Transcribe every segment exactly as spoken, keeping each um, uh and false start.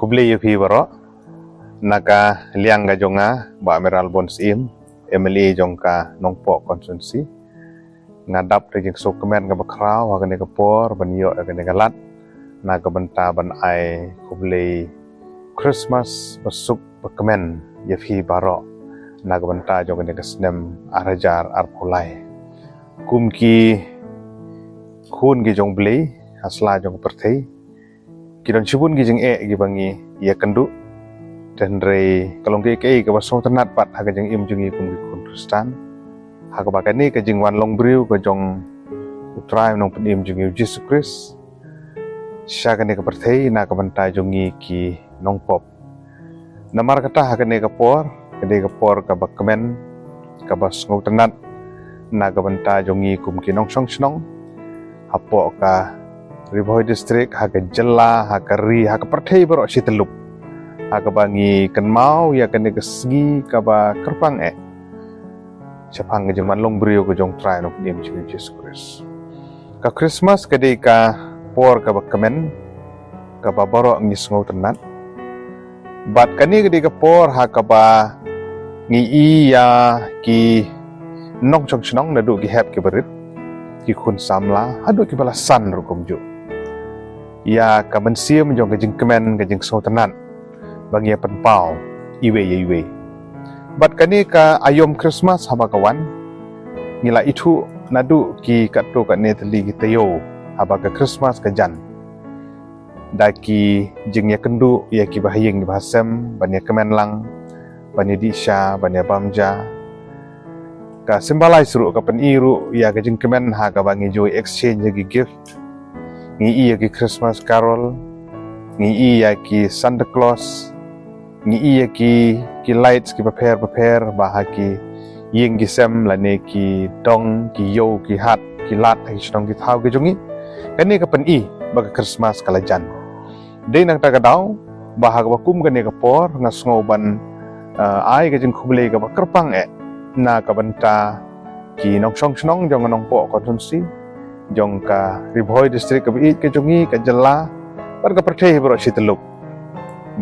Khublei ïa phi baroh. Na ka liang ka jong nga, Bah Amiral Bon Syiem, M L A jong ka Nongpoh Constituency, nga dap da ka jingsngewkmen kaba khraw ha kane ka por ban ïoh ïa kane ka lad na ka bynta ban ai khublei Christmas basuk bakmen ïa phi baroh na ka bynta jong kane ka snem ar hajar arphew lai. Kum ki khun ki jong U Blei ha sla jong ka pyrthei, ki don shibun ki jingeh kiba ngi ïakynduh. Hynrei ka long kaei kaei kaba sngewtynnat pat ha ka jingim jong ngi kum ki khun Khristan, ha kaba kane ka jingwan long briew ka jong U Trai Nongpynim jong ngi U Jisu Khrist sha kane ka pyrthei na ka bynta jong ngi ki nongpop. Namar kata ha kane ka por, kane ka por kaba kmen, kaba sngewtynnat na ka bynta jong ngi kum ki nongshong shnong hapoh ka Ri Bhoi District, ha ka jylla, ha ka ri, ha ka pyrthei baroh shi tyllup, ha kaba ngi kynmaw ïa kane ka sngi kaba kyrpang eh shaphang ka jingwan long briew ka jong U Trai Nongpynim jong ngi U Jisu Khrist. Ka Christmas ka dei ka por kaba kmen, kaba baroh ngi sngewtynnat. Bad kane ka dei ka por ha kaba ngi i ïa ki nongshong shnong naduh ki hep kiba rit, ki khun samla haduh kiba la san ruh kumjuh, ïa ka mynsiem jong ka jingkmen, ka jingsngewtynnat ba ngi ïa pynpaw iwei ïa iwei. Bad kane ka aïom Christmas haba ka wan, ngi la ithuh naduh ki katto katne tylli ki taïew haba ka Christmas ka jan, da ki jingïakynduh ïa kiba ha ïing kiba ha sem ban ïakmen lang, ban ïadih sha, ban ïabam ja. Ka symbolize ruh, ka pyni ruh ïa ka jingkmen ha kaba ngi ju exchange ïa ki gift. Ngi i ïa ki Christmas carol, ngi i ïa ki Santa Claus, ngi i ïa ki, ki lights kiba pher bapher ba ha ki ïing ki sem lane ki dong, ki ïew, ki hat, ki lad ha ki shnong ki thaw ki jong ngi. Kane ka pyni ba ka Christmas ka la jan. Dei na kata ka daw ba ha kaba kum kane ka por nga sngew ban, eh, ai ka jingkhublei kaba kyrpang eh na ka bynta ki nongshong shnong jong ka Nongpoh Constituency, jong ka Ri Bhoi District kaba ïeit ka jong ngi, ka jylla bad ka pyrthei baroh shi tyllup,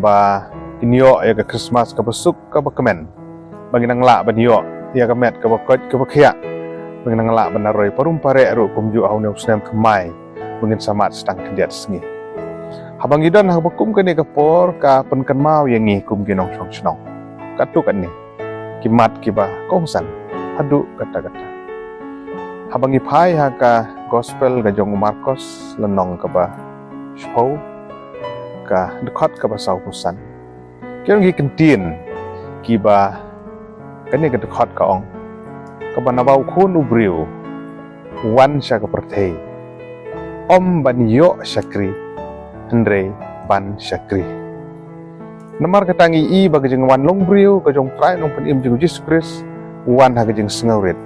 ba kin ïoh ïa ka Christmas kaba suk kaba kmen, ba ngin nang lah ban ïoh ïa ka met kaba koit kaba khiah, ba ngin nang lah ban naroi parum pareh ruh kumjuh ha une u snem thymmai, ba ngin sa mad sa tang khyndiat sngi. Haba ngi don ha kaba kum kane ka por, ka pynkynmaw ïa ngi kum ki nongshong shnong katto katne ki mat kiba kongsan haduh katta katta. Haba ngi phai ha ka Gospel ka jong u Markos, lynnong kaba shiphew, ka dkhot kaba sawphew san, ki ong ki kyntien kiba, kane ka dkhot ka ong, kaba naba U Khun u briew u wan sha ka pyrthei, ym ban ïoh shakri, hynrei ban shakri. Namar kata ngi i ba ka jingwan long briew ka jong U Trai Nongpynim jong ngi U Jisu Khrist u wan ha ka jingsngewrit.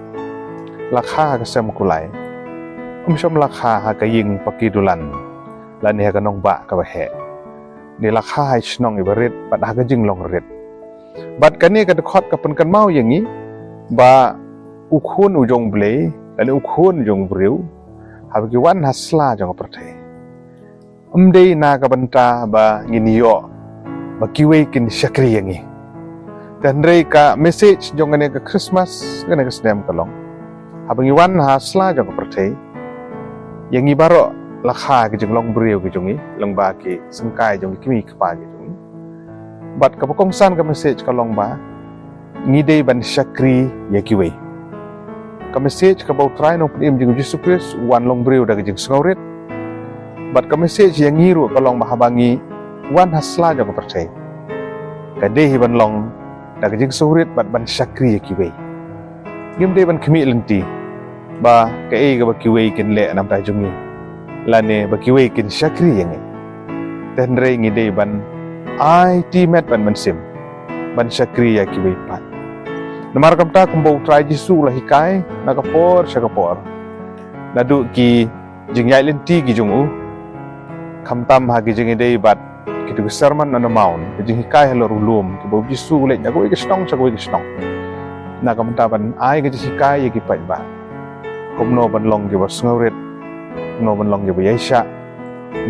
La kha ha ka sem kulai, ym shym la kha ha ka ïing paki dulan lane ha ka nongbah kaba heh. Ne la kha ha i shnong iba rit bad ha ka jinglong rit. Bad kane ka dkhot ka pynkynmaw ïa ngi ba U Khun u jong U Blei lane U Khun u jong u briew, haba ki wan ha sla jong ka pyrthei, ym dei na ka bynta ba ngin ïoh ba kiwei kin shakri ïa ngi. Te hynrei ka message jong kane ka Christmas, kane ka snem ka long, haba ngi wan ha sla jong ka pyrthei, ïa ngi baroh la kha ki jinglong briew ki jong ngi lyngba ki syngkai jong ki kmie kpa ki jong ngi. Bad kaba kongsan ka message ka long ba ngi dei ban shakri ïa kiwei. Ka message kaba U Trai Nongpynim jong ngi U Jisu Khrist u wan long briew da ka jingsngewrit. Bad ka message ïa ngi ruh ka long ba haba ngi wan ha sla jong ka pyrthei, ka dei hi ban long da ka jingsngewrit bad ban shakri ïa kiwei. Ngim dei ban khmih lynti ba kaei kaba kiwei kin leh na bynta jong ngi lane ba kiwei kin shakri ïa ngi. Te hynrei ngi dei ban aiti met bad mynsiem ban shakri ïa kiwei pat. Namar kumta kumba U Trai Jisu u la hikai na ka por sha ka por, naduh ki jingïaid lynti ki jong u, khamtam ha ki jingïadei bad kito ki Sermon on the Mount, ki jinghikai halor u lum, kiba U Jisu u leit na kawei ka shnong sha kawei ka shnong, na ka bynta ban ai ka jinghikai ïa ki paidbah kumno ban long kiba sngewrit, kumno ban long kiba ïaishah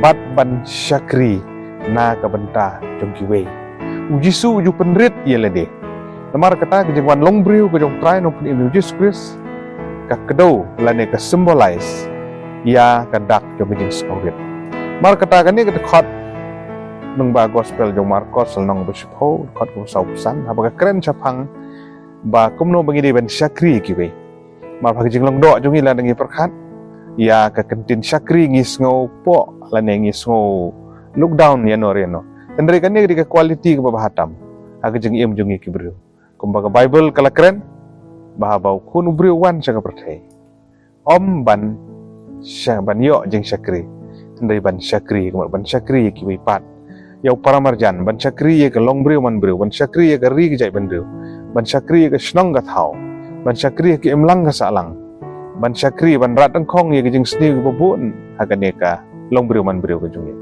bad ban shakri na ka bynta jong kiwei. U Jisu u ju pynrit ïa lade. Namar kata ka jingwan long briew ka jong Trai Nongpynim U Jisu Khrist ka kdew lane ka symbolize ïa ka dak jong ka jingsngewrit. Namar kata kane ka dkhot nongba gospel jong Markos lynnong ba shiphew, dkhot kaba sawphew san, haba ka kren shaphang ba kumno ba ngi dei ban shakri ïa kiwei. Namar ha ka jinglong doh jong ngi lada ngi pyrkhat ïa ka kyntien shakri ngi sngew poh lane ngi sngew look down ïano ïano. Hynrei kane ka dei ka quality kaba bha tam ha ka jingim jong ngi ki briew. Kumba ka Bible ka la kren ba haba u Khun u briew u wan sha ka pyrthei, ym ban sha ban ïoh jingshakri, hynrei ban shakri, kumba ban shakri ïa kiwei pat, ïa u paramarjan, ban shakri ïa ka long briew man briew, ban shakri ïa ka ri ka jaitbynriew, ban shakri ïa ka shnong ka thaw, ban shakri ïa ka imlang ka sahlang, ban shakri ban rat tyngkhong ïa ka jingsniew kaba bun ha kane ka long briew man briew ka jong ngi.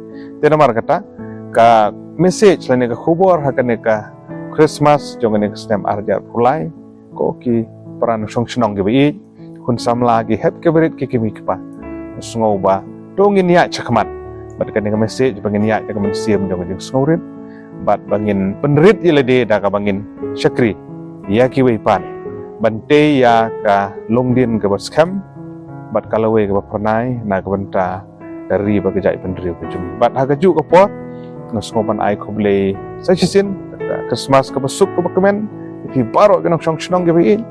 Te namar kata ka message lane ka khubor ha kane ka Christmas jong kane ka snem ar hajar arphew lai, ko ki para nongshong shnong kiba ïeit, khun samla, ki hep ki barit, ki kmie ki kpa, sngew ba to ngin ïaid shakhmat bad kane ka message ba ngin ïaid da ka mynsiem jong ka jingsngewrit bad ba ngin pynrit ïa lade da kaba ngin shakri ïa kiwei pat, ban tei ïa ka longdien kaba skhem bad ka lawei kaba phyrnai na ka bynta ka ri bad ka jaitbynriew ka jong ngi. Bad ha kajuh ka por nga sngew ban ai khublei sa shisien ka Christmas kaba suk kaba kmen ïa phi baroh ki nongshong shnong kiba ïeit.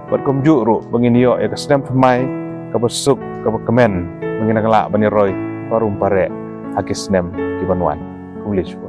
Bad kumjuh ruh ba ngin ïoh ïa ka snem thymmai kaba suk kaba kmen ba ngin nang lah ban ïaroi parum pareh ha ki snem kiban wan. Khublei shibun.